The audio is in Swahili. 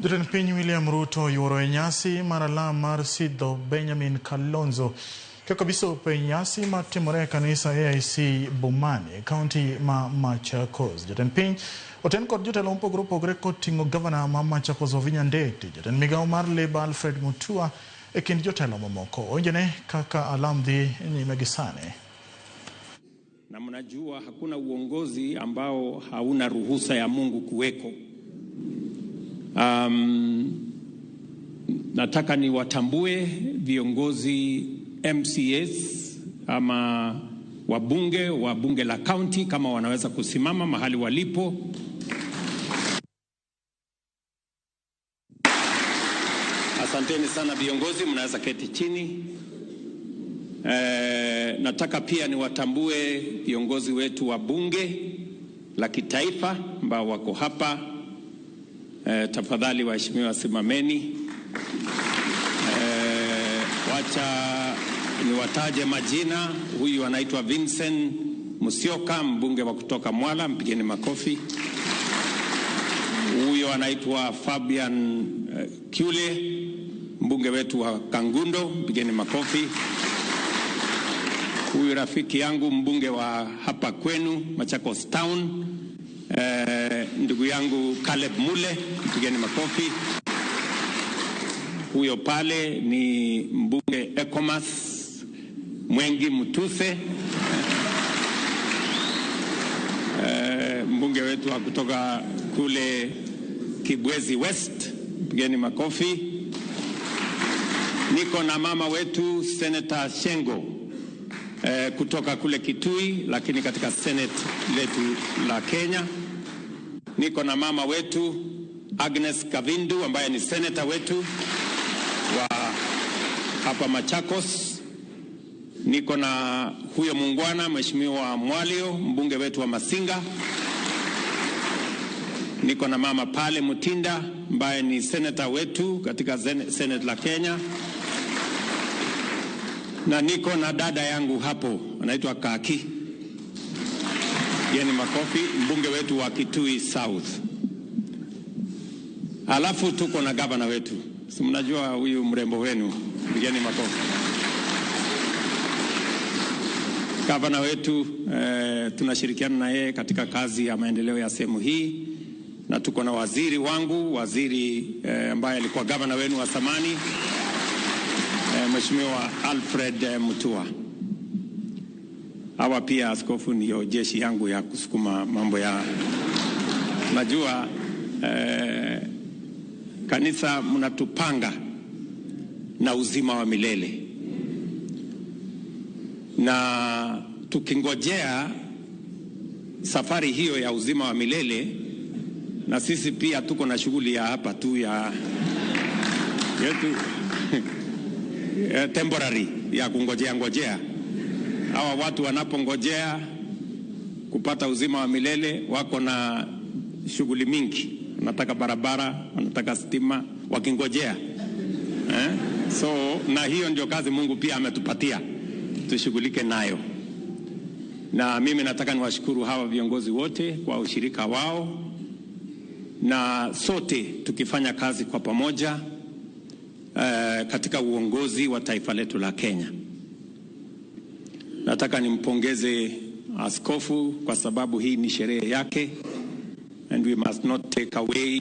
Jatend piny William Ruto yuoro e nyasi mar alam mar sidho Benjamin Kalonzo kaka bisop e nyasi matimore e kanisa AIC Bomani, kaunti ma Machakos. Jatend piny oten kod jotelo mopogore opogore koting'o gavana ma Machakos Wavinya Ndeti, jatend migawo mar Labour Alfred Mutua e kind jotelo mamoko. Owinjone kaka alam dhi nyime gi sani. Na mnajua hakuna uongozi ambao hauna ruhusa ya Mungu kuweko. Nataka niwatambue viongozi MCAs ama wabunge wa bunge la county kama wanaweza kusimama mahali walipo. Asanteni sana viongozi, mnaweza keti chini. Nataka pia niwatambue viongozi wetu wa bunge la kitaifa ambao wako hapa. Tafadhali waheshimiwa simameni. Wacha niwataje majina. Huyu anaitwa Vincent Musyoka, mbunge wa kutoka Mwala, mpigeni makofi. Huyo anaitwa Fabian Kyule, mbunge wetu wa Kangundo, mpigeni makofi. Huyu rafiki yangu mbunge wa hapa kwenu Machakos Town, ndugu yangu Caleb Mule, mpigeni makofi. Huyo pale ni mbunge Ecomas Mwengi Mutuse, mbunge wetu wa kutoka kule Kibwezi West, mpigeni makofi. Niko na mama wetu Senator Shengo kutoka kule Kitui, lakini katika Senate letu la Kenya. Niko na mama wetu Agnes Kavindu ambaye ni senator wetu wa hapa Machakos. Niko na huyo muungwana Mheshimiwa Mwalio, mbunge wetu wa Masinga. Niko na mama pale Mutinda ambaye ni senator wetu katika Senate la Kenya. Na niko na dada yangu hapo anaitwa Kaki. Yeye ni makofi, mbunge wetu wa Kitui South. Alafu tuko na gavana wetu. Si mnajua huyu mrembo wenu, pigeni makofi. Gavana wetu tunashirikiana na yeye katika kazi ya maendeleo ya sehemu hii, na tuko na waziri wangu, waziri ambaye alikuwa gavana wenu wa zamani, Mheshimiwa Alfred Mutua. Hawa pia askofu ndio jeshi yangu ya kusukuma mambo ya, najua kanisa mnatupanga na uzima wa milele, na tukingojea safari hiyo ya uzima wa milele, na sisi pia tuko na shughuli ya hapa tu ya yetu temporary ya kungojea ngojea. Hawa watu wanapongojea kupata uzima wa milele wako na shughuli mingi, wanataka barabara, wanataka stima, wakingojea. So na hiyo ndio kazi Mungu pia ametupatia tushughulike nayo. Na mimi nataka niwashukuru hawa viongozi wote kwa ushirika wao, na sote tukifanya kazi kwa pamoja katika uongozi wa taifa letu la Kenya. Nataka nimpongeze askofu kwa sababu hii ni sherehe yake, and we must not take away